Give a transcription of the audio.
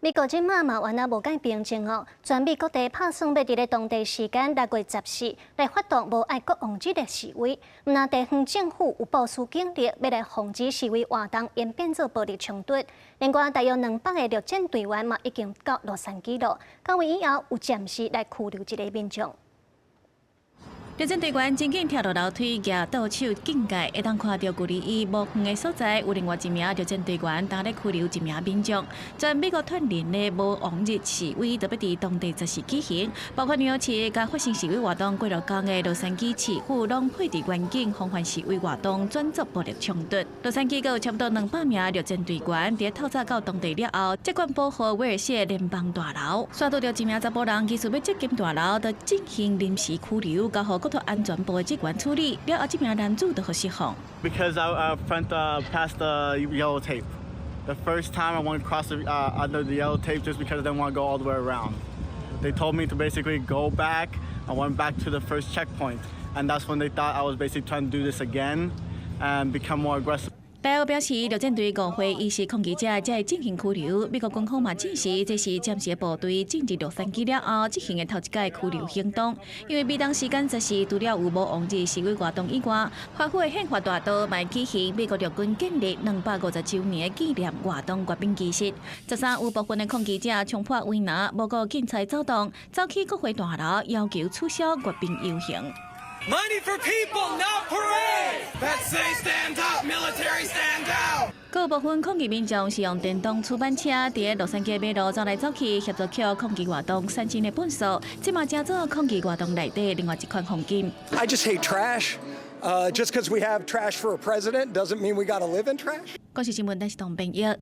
美國這馬嘛原來無介平靜哦，全美各地拍算欲佇咧當地時間6月14來發動無愛國王日的示威，毋但地方政府有部署警力，欲來防止示威活動演變做暴力衝突。另外，大約200個陸戰隊員嘛已經到洛杉磯咯，到位以後有暫時來拘留一个民眾。陸戰隊員真緊跳落樓梯，舉倒手警戒，會當看著距離伊無遠的所在，有另外一名陸戰隊員當咧拘留一名民眾。全美國串聯的無王日示威，欲佇當地十四舉行，包括紐約市佮發生示威活動幾落工的洛杉磯市府，攏配置員警防範示威活動轉作暴力衝突。洛杉磯閣有差不多200名陸戰隊員，佇透早到當地了後，接管保護威爾士聯邦大樓。煞拄著一名查埔人，疑似欲接近大樓，就進行臨時拘留，交予國土安全部的職員處理。了後，這名男子就予釋放。 Because I front past the yellow tape. The first time I went across under the yellow tape just because I didn't want to go all the way around. They told me to basically go back. I went back to the first checkpoint, and that's when they thought I was basically trying to do this again and become more aggressive. 大學表示，陸戰隊誤會伊是抗議者，才會進行拘留。美國軍方嘛證實，這是暫時部隊進入洛杉磯了後執行的頭一擺拘留行動。因為美東時間十四，除了有無王日示威活動以外，華府的憲法大道嘛舉行美國陸軍建立250週年的紀念活動閱兵儀式。13有部分的抗議者衝破圍欄，無顧警察阻擋，走去國會大樓要求取消閱兵遊行。 Money for people, not parade. Let's say stand up, military stand down. 閣有部分抗議民眾是用電動滑板車佇洛杉磯馬路走來走去，協助抾抗議活動產生的糞掃，這嘛成做抗議活動內底另外一款風景。 I just hate trash. Just because we have trash for a president doesn't mean we got to live in trash. 公視新聞，但是同編譯。